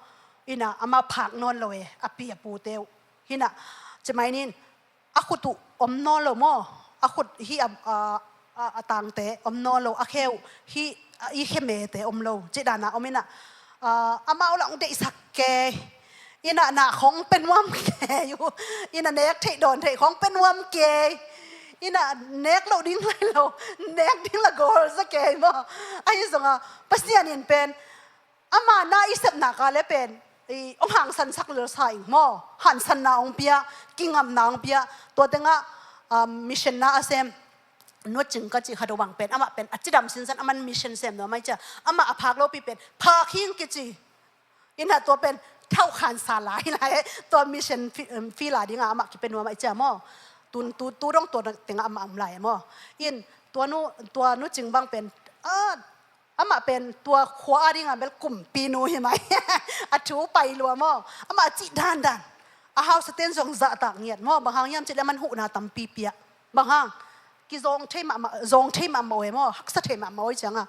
In ah amau phak nawn lo e, a pi a pute uh. Hi in ah, ci mai ni in, a khut uh om nawn lo maw? A khut hih a, a, a, a tangte om nawn lo, a khe uh hih, a, i khe mete om lo, cih dan a om in ah, a, amau lah hong deihsak kei. In ah na khawng pe nuam kei uh. In ah nek theih dawn theih khawng pe nuam kei. In ah nek loh ding lai lo, nek ding lah gawl za kei maw? Ahi zongah Pasian in pen ama na i sepna ka le pen, i, hong hangsansak lel sa ing maw? Hangsanna hong pia, kingamna hong pia. Tua tengah, um, mission na a sem Nu Cing ka cih khat uh bang pen, amah pen a cidam sinsen, aman mission sem nuam ahi ciang, amah a phak lopi pen phak hing kici. In ah tua pen thau khansa lai lai, tua mission fi-, um, field a dingah amah kipia nuam ahi ciang maw? Tun tu, tu dong tua tengah amah om lai maw? In tua Nu, tua Nu Cing bang pen, ah, Amah pen tua khua a dingah bel kumpinu hi mai. A thu pai lua maw. Amah cih dandan. A hausa ten zong zahtak ngiat maw. Bang hang hiam cih leh aman huhna tampi pia. Bang hang. Kizawng thei mahmah, zawng thei mahmah uh e maw. Haksa thei mahmah uh e ciangah.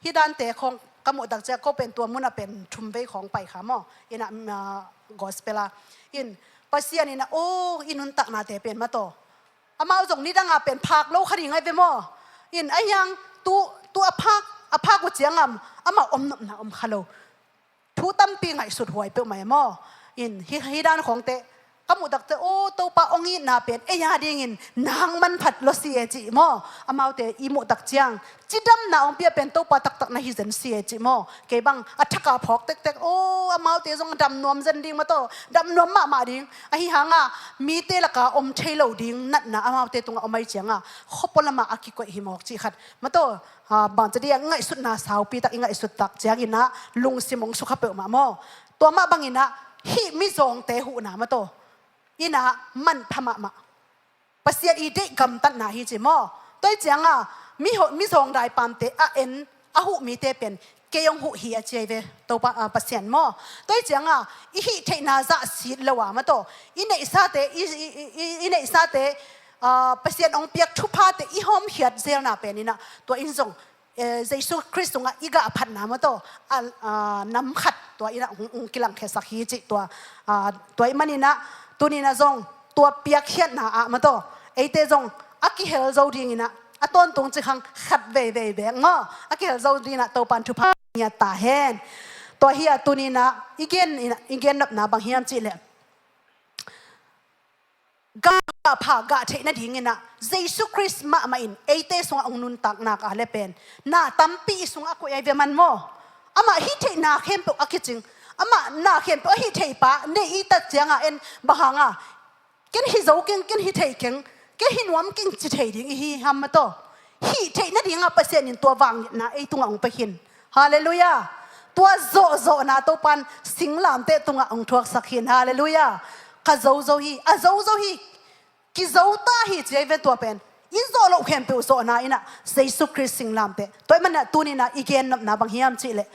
Hih dante khawng ka muhtak ciah ko pen tua munah pen thum vei khawng pai kha maw. Innah, ah, gospel ah. In, Pasian innah, oh, i nuntaknate pen mataw. Amau zong nidangah pen phak lo kha ding ai ve maw. In, ahi hang tu, tu a phak, a phak uh ciangah amah om nopna om kha lo. Thu tampi ngaihsut huai peuhmah e maw. In, hih, hih dan khawngte ka muhtakte, oh, Topa hong itna pen ei a dingin nang manphat lo si e cih maw. Amaute i muhtak ciang cidamna hong pia pen Topa taktak na hi zen si e cih maw. Kei bang a thaka phawk tektek, oh, amaute zong dam nuam zen ding mataw, dam nuam mahmah ding. Ahi hangah mite lakah om thei lo ding natna amaute tungah om ai ciangah khuapua lamah a kikoih hi mawk cih khat mataw. Ah, bangci dia ngaihsutna saupi tak i ngaihsut tak cianginah lungsim hong sukha peuhmah maw. Tua mah banginah hih mizawngte huhna mataw. Innah manpha mahmah. Pasian i deih gamtatna hi ci maw. Tua hi cianga mi zawng daipamte a en a huh mite pen kei hong huh hi a ci ai ve Topa, ah, Pasian maw. Tua hi cianga i hih theihna zah sit lo a mataw. I neihsate, i, i, i, i, i neihsate, ah, Pasian hong piak thuphate i hawmkhiat zelna pen innah tua in zong eh, Jesu Khrist tungah i gah phatna mataw, a, a, nam khat tua innah hong, hong kilangkhiasak hi cih tua, a, tua ih maninah tuninah zong tua piakkhiatna ah mataw eite zong a kihel zo dinginah a tawntung cikhang khat veivei bek maw a kihel zo dinginah Topan thupha ngiat ta hen. Tua hi-a tuninah i gen, i gen nopna bang hiam cihleh gah pha gah theih nadinginah Jesu Khrist mahmah in eite sungah hong nuntak nak a le pen na tampi i sungah a koih ai ve man maw. Amah hih theihna khempeuh a kicing, amah na khempeuh a hih theihpa nei i tat ciangah en bang hanga ken hi zo keng, ken hi thei keng, ken hi nuam keng ci thei ding i hi ham mataw. Hih theih nadingah Pasian in tua vangliatna ei tungah hong pia khin. Halleluiah. Tua zawhzawhna Topan singlamteh tungah hong thuaksak khin. Halleluiah. Ka zozo hi, a zozo hi. Kizo ta hi ci ai ve tua pen. I zawh loh khempeuh zawhna innah Jesu Khrist singlamteh. Tua ih manah tuninah i gen nopna bang hiam cihleh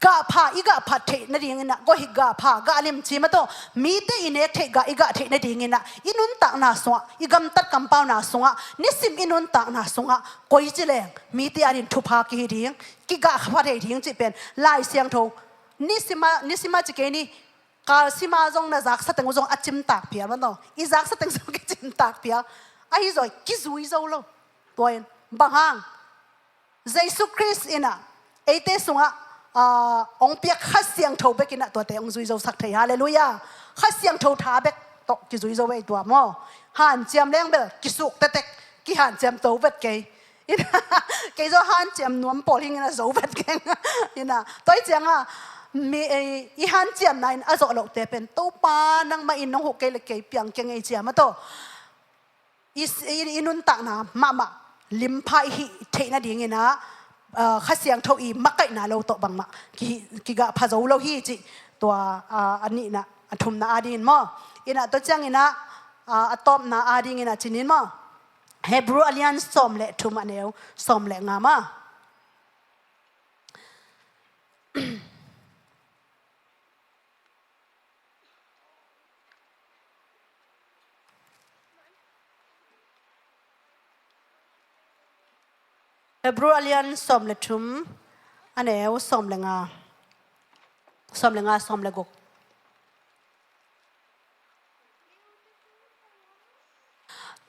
gah pha, i gah phat theih nadinginah gawhik gah pha, gah lim ci mataw mite i nek theih gah i gah theih nadinginah i nuntakna sungah, i gamtat kampauna sungah, nisim i nuntakna sungah koici leng mite adin thupha kihi ding, kigah pha thei ding cih pen Lai Siangtho. Nisima, nisima ci kei ni, kalsima zong na zaksa teng uh zong a cimtak phial mataw. I zaksa teng zong kicimtak phial. Ahi zoi kizui zo lo. Tua in bang hang Jesu Khrist innah eite sungah, ah, hong piak Kha Siangtho bekinnah tuate hong zui zosak thei. Halleluiah. Kha Siangtho tha bek tawh kizui zo ei tua maw. Hanciam leng bel kisuk tetek kihanciam to vet kei. Innah kei zo hanciam nuam pawl hingin a zo vet keng. Innah tua ih cianga mi, eh, i hanciamna in a zawh lohte pen Topa nangmah in nong huh kei le kei piang keng ei cia mataw. I, i, i nuntakna mahmah limpha i hih theih nadinginah, ah, Kha Siangtho i makaihna lo tawh bangmah ki, kigah pha zo lo hi cih tua, ah, a nihna a thumna adingin maw. Innah tua cianginah, ah, a tawpna adinginah cinin maw. Hebrew a lian sawm le thum a neu sawm le nga maw. Hebrew a lian sawm le thum a neu sawm le nga, sawm le nga, sawm le guk.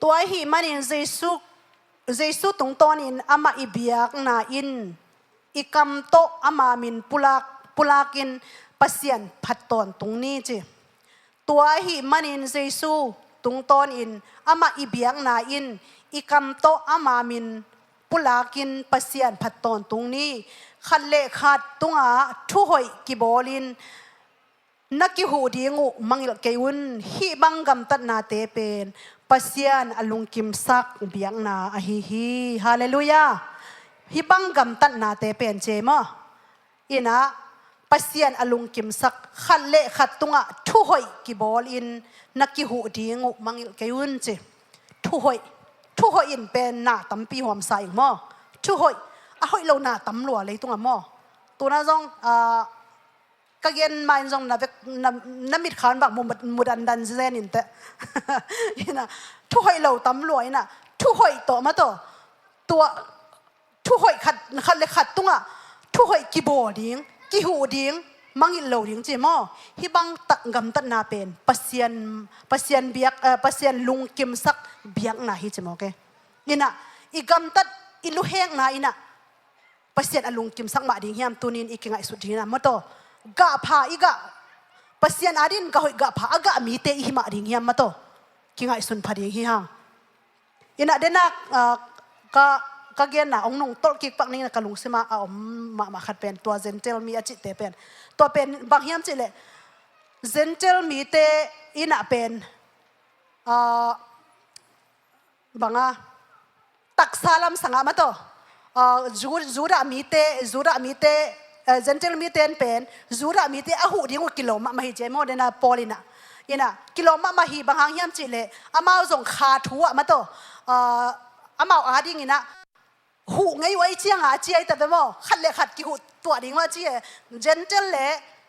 Tua ahih manin Jesu, Jesu tungtawnin amah i biakna in i kam tawh ama min pulak, pulakin Pasian phat tawntung ni ci. Tua ahih manin Jesu tungtawnin amah i biakna in i kam tawh ama min pulakin Pasian phat tawntung ni. Khat le khat tungah thuhoih kibawlin na kihuh ding uh mangngilh kei un. Hih bang gamtatnate pen Pasian a lungkimsak biakna ahi hi. Halleluiah. Hih bang gamtatnate pen ci ei maw. Innah Pasian a lungkimsak khat le khat tungah thuhoih kibawlin na kihuh ding uh mangngilh kei un ci. Thuhoih, thuhoih in pen na tampi huamsa ing maw. Thuhoih, A hoih lo na tam lua leitungah maw. Tuna zong, ah, ka gen ma in zong na vek, na, na mitkhan bang mu, mu dandan zen in teh. Ina, thu hoih lo tam lua ina, thu hoih tawh mataw. Tua, thu hoih khat, khat le khat tungah, thu hoih kibawl ding, kihuh ding, mangngilh lo ding ci maw. Hih bang tak gamtatna pen, Pasian, Pasian biak, eh, Pasian lungkimsak biakna hi ci maw ke. Ina, i gamtat, i luhekna ina, Pasian a lungkimsak mah ding hiam, tunin i kingaihsut ding hiam mataw. Gahpha i gah, Pasian adin gah hoih gahpha a gah mite i hi mah ding hiam mataw. Kingaihsun pha ding hi hang. Ina denak, ah, ka, ka genna ong nung tolh kik pak ning ina ka lungsima a om mahmah khat pen, tua Gentile mi a cihte pen. Tua pen bang hiam cihleh, Gentile mite ina pen, ah, banga, taksa lam sangah mataw. Ah, Ju-, Judah mite, Judah mite, eh, Gentile mite in pen, Judah mite a huh ding uh kilawm mahmah hi ci maw, dena Paul ina. Ina, kilawm mahmah hi bang hang hiam cihleh, amau zong kha thu ah mataw. Ah, amau ading ina, huh ngei uh a i cianga a ci a i ta ve maw, khat le khat kihuh tuah ding uh a ci e. Gentile le,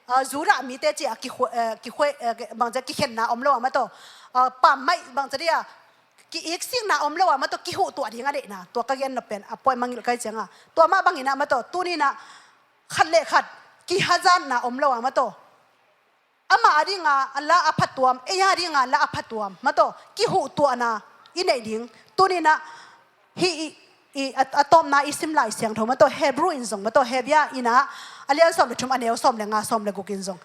ah, Judah mite ci a kikhu-, eh, kikhuai, eh, bangcia kikhenna om lo a mataw. Ah, pammaih bangcia dia, ki-iksikna om lo a mataw, kihuh tuah ding a deihna. Tua ka gen nop pen, a puai mangngilh kai cianga. Tua mah bangin a mataw, tunina khat le khat kihazatna om lo a mataw. Amah adinga la a phatuam, ei adinga la a phatuam mataw, kihuh tuahna i neih ding. Tunina hih i, i, a, a tawpna i sim Lai Siangtho mataw, Hebrew in zong mataw, Hebrew ina, a lian sawm le thum, a neu sawm le nga, sawm le guk in zong.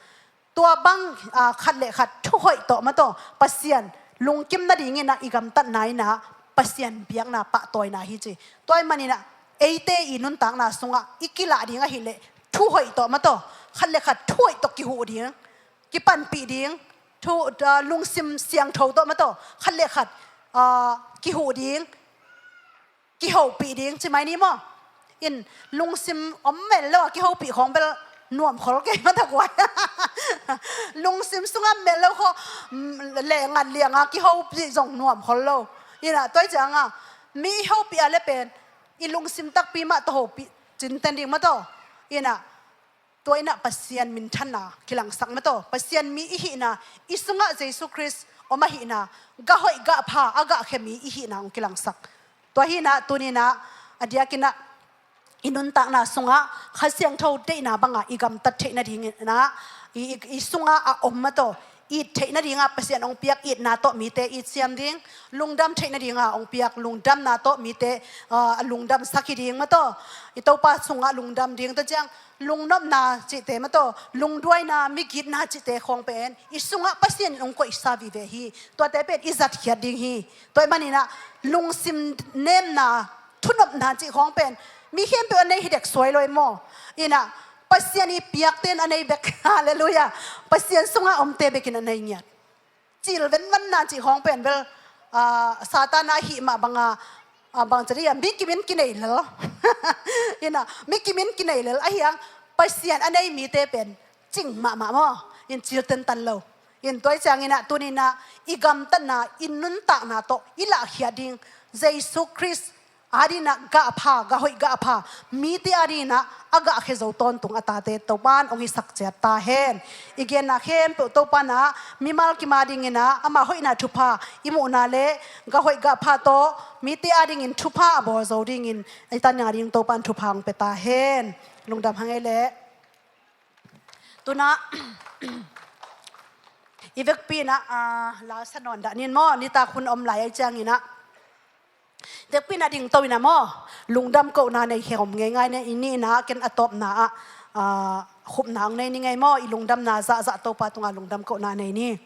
Tua bang, ah, khat le khat thu hoih tawh mataw, Pasian lungkim nadingin ah i gamtatna in ah Pasian biakna pahtawina hi ci. Tua ahih manin ah eite i nuntakna sungah i kilah ding ahih leh thu hoih tawh mataw, khat le khat thu hoih tawh kihuh ding, kipanpih ding, thu, ah, lungsim siangtho tawh mataw, khat le khat, ah, kihuh ding, kihopih ding ci mai ni maw. In lungsim om mel lo a kihopih khawng bel nuam khol kei mataw guai. Lungsim sungah mel lo khaw, mm, le ngat lianga kihopih zong nuam khol lo. Ina, tua cianga mi i hopih a le pen i lungsim takpi mah tawh hopih cinten ding mataw. Ina, tua in ah Pasian minthanna kilangsak mataw. Pasian mi i hihna, i sungah Jesu Khrist om ahihna, gah hoih gah pha a gahkhia mi i hihna hong kilangsak. Tua hi in ah tunin ah a diakin ah i nuntakna sungah Kha Siangtho deihna banga i gamtat theih nadingin ah, i, i, i sungah a om mataw, it theih nadinga Pasian hong piak itna tawh mite it siam ding, lungdam theih nadinga hong piak lungdamna tawh mite, ah, a lungdamsak hi ding mataw. I Topa sungah lungdam ding, tua ciang lungnopna cihte mataw, lungduaina, migitna cihte khawng pen i sungah Pasian in hong koihsa vive hi. Tuate pen i zatkhiat ding hi. Tua ahih manin ah lungsim nemna, thunopna cih khawng pen mi khempeuh a nei hi dek suai lo hi maw. Ina, Pasian i piakte in a nei bek. Halleluiah. Pasian sungah omte bekin a nei ngiat. Cil venvanna cih khawng pen bel, ah, Satan a hih mah banga, ah, bangcia dia, mi kimin kinei lel. Ina, mi kimin kinei lel ahi hang Pasian a nei mite pen cing mahmah maw. In cil tentan lo. In tua ciangin ah tunin ah i gamtatna, i nuntakna tawh i lahkhiat ding, Jesu Khrist adin ah gah pha, gah hoih gah pha, mite adin ah a gahkhia zo tawntung a tate Topan hong hisak ciat ta hen. I genna khempeuh Topan ah mimal kim adingin ah ama hoihna thupha i muhna le gah hoih gah pha tawh mite adingin thupha a bawl zo dingin i tan ding ading Topan thupha hong pia ta hen. Lungdam hang ei leh. Tuna i vekpi in ah, ah, la sa nawn dah ning maw, nitak hun om lai ahih ciangin ah. Vekpi in ah dingto in ah maw, lungdam kohna nei khe om ngeingai ne, i nih in ah ken a tawpna ah, ah, khupna hong nei ni ngei maw, i lungdamna zahzah Topa tungah lungdam kohna nei ni.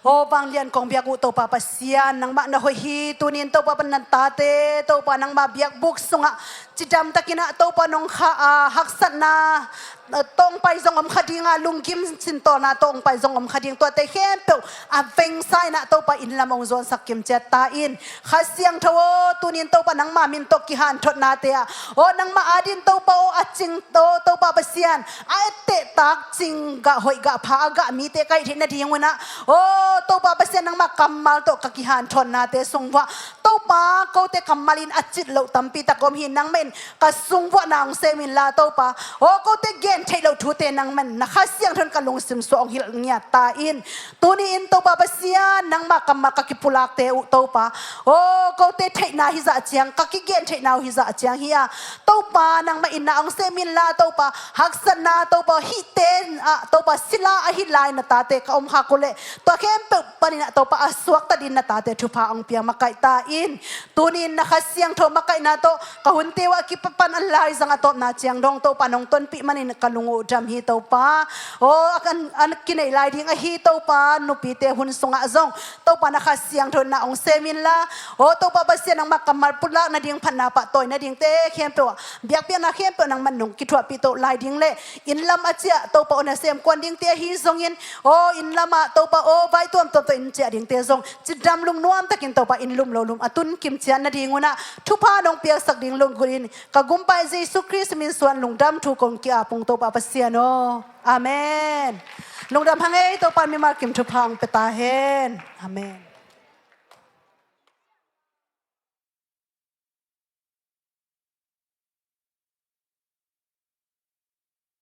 Aw vanglian kong biak uh Topa Pasian, nangmah na hoih hi. Tunin Topa pan na tate, Topa nangmah biakbuk sungah cidamtakin ah Topa nong kha a, haksatna tawh hong pai zong om kha ding a, lunggim sintawlna tawh hong pai zong om kha ding, tuate khempeuh a vengsa in ah Topa inn lam hong zuansak kimciat ta in. Kha Siangtho aw, tuni in Topa nangma min tawh kihanthotnate ah, aw nangma adin Topa aw a cing aw Topa Pasian, a etteh tak cing gah hoih gah pha a gah mite ka hih theih nading un ah, aw Topa Pasian nangma kammal tawh ka kihanthotnate sung uah Topa kote kammal in a cit loh tampi tak om hi, nangmah in ka sung uah na hong sem inla Topa, aw kote gen theih loh thute nangmah in na Kha Siangtho in ka lungsim sungah hong hilh ngiat ta in. Tuni in Topa Pasian nangma kammal ka kipulakte uh Topa, aw kote theihna hizah ciang, ka kigen theihna uh hizah ciang hi a, Topa nangmah in na hong sem inla Topa, haksatna Topa hihte ah Topa sila ahi lai na tate ka om khak uh leh tua khempeuh panin ah Topa a suakta dingin na tate thupha hong pia makaih ta in. Tuni in na Kha Siangtho makaihna tawh ka hunte uh a kipan a laizang a tawpna ciang dong Topa nong tonpih manin ka lung uh dam hi Topa. Aw a kan a kineih lai ding ahi Topa nupite hun sungah zong Topa na Kha Siangtho in na hong sem inla, aw Topa Pasian nangma kammal pulak nading phatna pahtawi nadingte khempeuh ah biakpiakna khempeuh nangman nong kithuahpih to lai ding leh inn lam a ciah Topa aw nasem kuan dingte ahi zongin, aw inn lamah Topa aw vai tuamtuam tawh inn ciah dingte zong cidam lungnuam takin Topa inn lum lo lum a tun kimciat nading un ah thupha nong piaksak ding lunggulh in ka gumpa Jesu Khrist min suang lungdam thu kong ki-ap ung Topa Pasian aw. Amen. Lungdam hang ei, Topa mimal kim thupha hong pia ta hen. Amen.